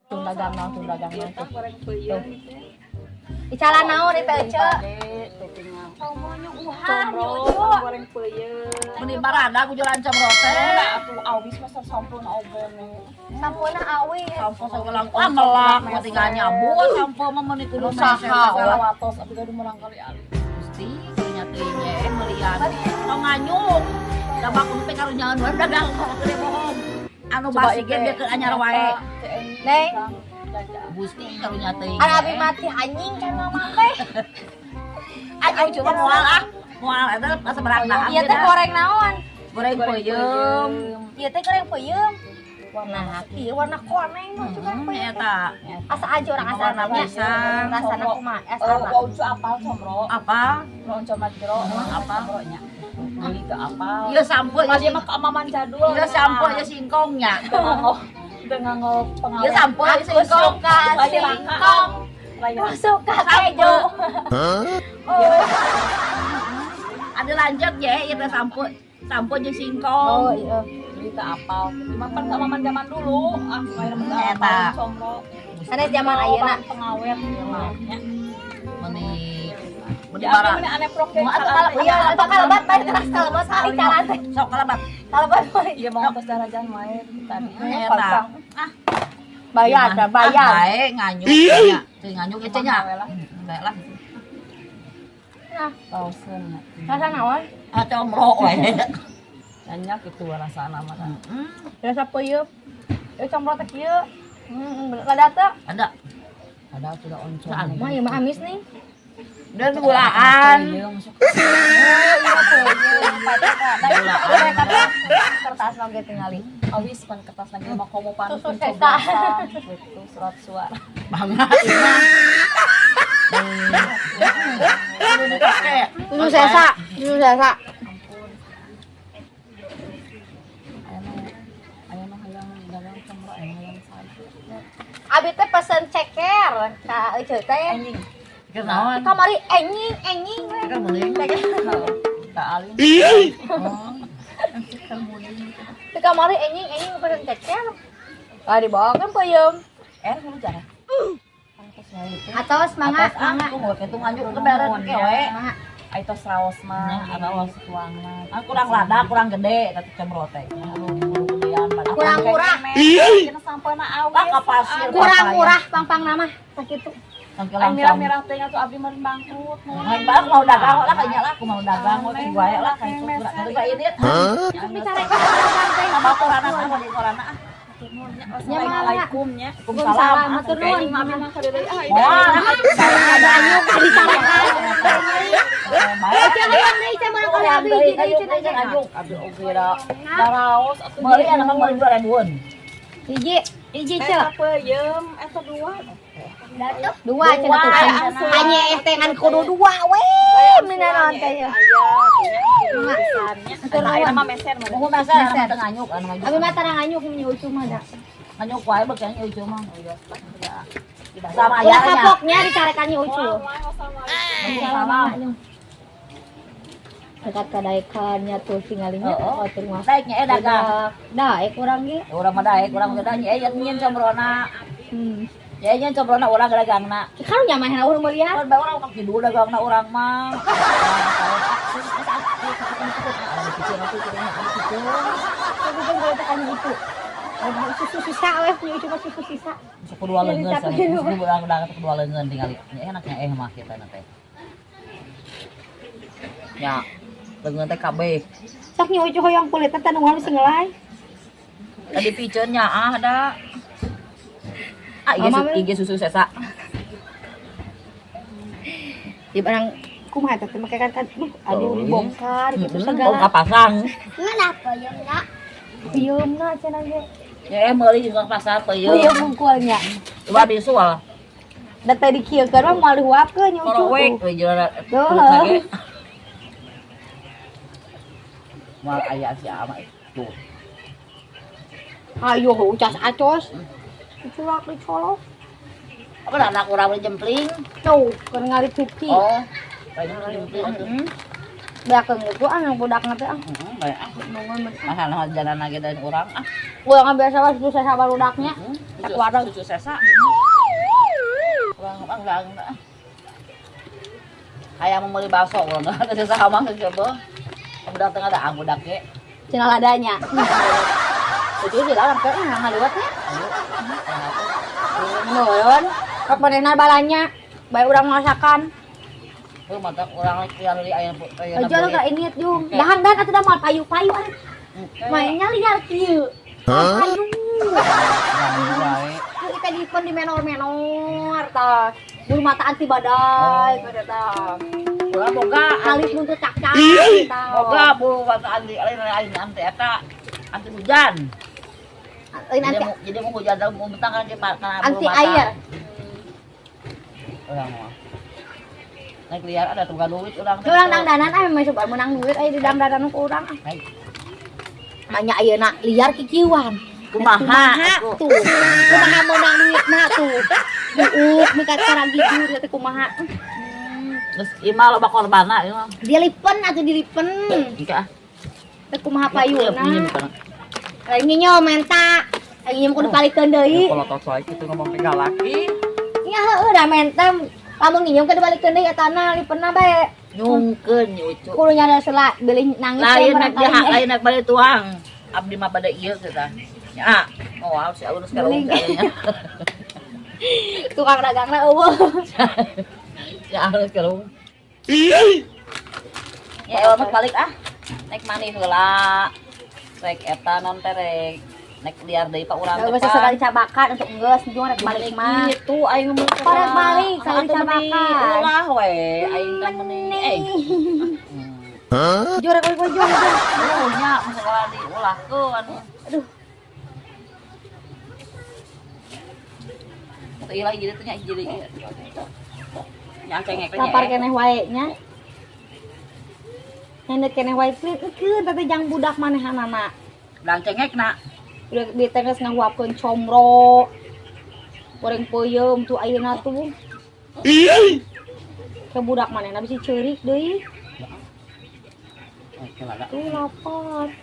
Tung dagang naon, tung dagang naon tuh. Goreng peuyeum gitu. Icalan naon itu, Ece? Combro Nyuguhan, goreng peuyeum. Meni barada ku jualan comro teh. Atuh awis mah sampun obone. Sampuna awis. Sampo sagelang ah melak gua tinggal nyabut sampo mah meuni kudu usaha. Watos abdi gaduh menang kali ali. Gusti karunya teh nya melian. Tong nganyuk. Da bakun teh karunyaeun wae dagang gede bohong. Anu basi ge bekeun anyar wae. Neng. Gusti karunya teh. Ada abi mati anjing kan mama teh. Anjing cuma moal ah. Moal eta asa berak. Ieu teh goreng naon? Goreng peuyeum. Ieu teh goreng peuyeum. Warna ieu warna koneng mah juga peuyeum. Eta. Asa aja orang asa Warna nanya. pisang. Rasana kumaha? Asa Oh, apa? wau cu apal comro. Apa? Nu oncom jero. Apa? Comronya. Beli ke apal. Ieu sampo Mas ieu mah keamaman jadul. Ieu sampo ieu singkongnya. Dengan pengawet. Ieu sampo ieu Aku singkong. suka singkong. Aku suka keju. Oh. Ada lanjut ya, ieu teh sampo. Sampo jeung singkong. Oh iya. Beli ke apal. Cuma kan keamaman zaman dulu. Ah, akhirnya mah Eta. comro. Sanes zaman ayeuna. Pengawet mah nya. Meni meni Ya, bara. meni aneh proke. Mau atuh kalau Iya, atau kalebat bae keras kalebat kali calan teh. Sok kalebat. Kalebat bae. Iya mau ngapus darajan wae tadi. Eta. Ah, Bayar, dah bayar. Bae nganyuk nya. Teu nganyuk ieu nya. Bae lah. Nah, Pausen. rasa naon? Ah comro we. Nanya gitu rasana mah. Rasa peuyeum. Ieu comro teh kieu. Lada teu. Ada. Ada sudah oncom. Mah ieu mah amis nih. Dan gulaan. Iya masuk. Kertas oge tingali. Awis pan kertas lagi mah komo pan Susu sesa. Gitu surat suara. Bangga ieu mah. Kudu dipake. Susu sesa, susu sesa. Ampun. Aya mah hayang dagang comro, aya hayang sae. Abi teh pesen ceker ka Ece teh. Anjing. Kenaon? Kamari enjing enjing we. Ceker meuling. Tak alin. Oh. Di kamari enjing enjing pesen ceker. Ah dibawa kan peuyeum. Eh, kudu cara. Atau semangat, Atos ah, semangat. aku mau kitu nganjuk ke beret ke we. Semangat. Ai tos raos mah, Nya, raos. tuangna. Ah, kurang lada, kurang gede tapi comro teh. Gedean pada. Kurang murah. Cenah sampeu na awis. Ah, ka pasir. Kurang murah pang-pang nama sakitu. Ai mirah-mirah teh atuh abdi meureun bangkrut. Nah, bang mau dagang lah kayaknya lah, aku mau dagang, mau wae lah kayak itu. Itu kayak ini. Bicara dagang teh. Sama korana sama di korana ah. Assalamualaikum nya. Waalaikumsalam. Matur nuwun. Kayaknya mami mah kada deui ah. Wah, Ada anyuk dicarekan. Ece hayang deui Ece mah kali abdi hiji deui cenah cenah. Nganyuk, abdi oge da. Daraos atuh. Meuli anak mah meuli 2000-an. Hiji, hiji ce. Eta peuyeum eta dua. Dua cenah tuh. Anye teh ngan kudu dua we. Minaron teh ya. Aya pisannya. Aya mah meser mah. Mau meser anak mah teu nganyuk, anu nganyuk. Abi mah tara nganyuk nyucu mah da. Nganyuk wae beuknya nyucu mah. Sama Ulah ayahnya. kapoknya dicarekan nyucu. Salam. Dekat kadaikannya tuh tingalinya Oh, oh terus mah. Daeknya dagang. Daek urang ge. Urang mah daek, urang mah nya nyen comrona. Ya nyen comrona urang dagangna. Karunya mah urang melihat. Kan bae urang ka kidul dagangna urang mah. Susu sisa weh, punya cuma susu sisa. Suku dua leungeun, suku urang dagang suku dua leungeun tingali. Nya enaknya mah kita teh. Nya leungeun teh kabeh. Sok nyucu hoyong kulit teh nungguan bisi ngelai. Tadi piceun nya ah da. Ah ieu susu sesa. Di barang kumaha teh make kan aduh dibongkar gitu segala. Bongkar pasang. Kenapa ya enggak? Pieumna cenah ge. Ya meuli jeung pasar peuyeum. Pieum bungkulnya. Coba visual. Da teh dikieukeun mah moal dihuapkeun nyucu. Korowek we juara. Duh. Moal aya si ama itu. Ayo ucas acos. Diculak dicolok. Apa anak urang beli jempling? Tuh, keur ngarit cuki. Oh, banyak jempling atuh. Beakeun itu ah yang budakna teh ah. Heeh, bae ah. Nungguan Mahal jalan lagi dan urang ah. Urang biasa lah susah sabar budaknya. Tak wareg. Cucu sesa. Urang urang hayang mau meuli bakso urang teh sesa mah coba. Budak tengah ada budak ge. Cenah ladanya. Cucu sih lah ke ngaliwatnya. Nuhun. Kak manehna balanya. Bae urang masakan. Heuh mantap urang liar li aya aya. Aja lu gak inget jung. Dahan dahan atuh da moal payu-payu ah. Mainnya liar kieu. Payu. Kita dipen di menor-menor tah. Bulu mata anti badai pada tah. Urang boga Alis buntut cakcak tah. Boga bulu mata anti lain lain anti eta anti hujan. Lain anti Jadi mau hujan mau mentang kan kana bulu anti mata. Air. Urang mah. Naik liar ada tukang duit urang. Urang dangdanan ah memang coba menang duit aya di dangdanan ku urang ah. Manya ayeuna liar kikieuan. Kumaha tuh. Kumaha meunang duitna tuh. Buuk mikat karagijur teh kumaha. Geus imah loba korbanna ieu mah. Dilipen atuh dilipen. Engke ah. Teh kumaha payuna. Lain nginyo menta. Aing nyium kudu palikeun deui. Kalau tos wae kitu ngomong teh galaki. Nya heueuh da menta lamun nginyeum kudu balikeun deui etana lipenna bae. Nyungkeun nyucu. Kudu nyada sela bilih nangis Lain nek jahat lain nek bade tuang. Abdi mah bade ieu teh tah. Nya, moal si alus kalung. Tukang dagangna eueuh. Ya alus kalung. Ya ewa mah balik ah. Nek mani heula. Rek eta non teh rek nek liar deui pa urang teh. Geus sekali cabakan untuk geus jeung rek balik mah. Kitu aing mun Rek balik sekali cabakan. Ulah we aing kan meuni eh. Jurek rek balik jung. Oh nya mun segala diulahkeun. Aduh. Teu ilah hiji teh nya hiji deui. Nya cengek teh. Lapar keneh wae nya. Nenek keneh wae keun teh jang budak manehanana. Dang cengekna. Udah di teres ngahuapkeun comro. Goreng peuyeum tuh ayeuna tuh. Ke budak manehna bisi ceurik deui. Tuh lapar.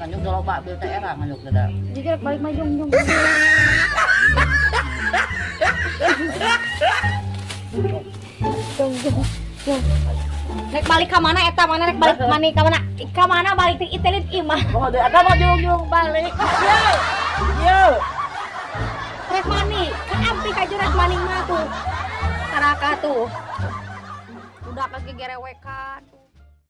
Kanjuk loba bil teh era nganjuk teh da. Jujur balik mah jung jung. Jung jung. Jung. Rek balik ka mana eta mana rek balik mana ka mana? Ka mana balik teh itelin imah. Oh, deui eta mah jung jung balik. Yo. Yo. Rek mani, ka ampi ka rek mani mah tuh. Karaka tuh. Udah geus gegerewekan.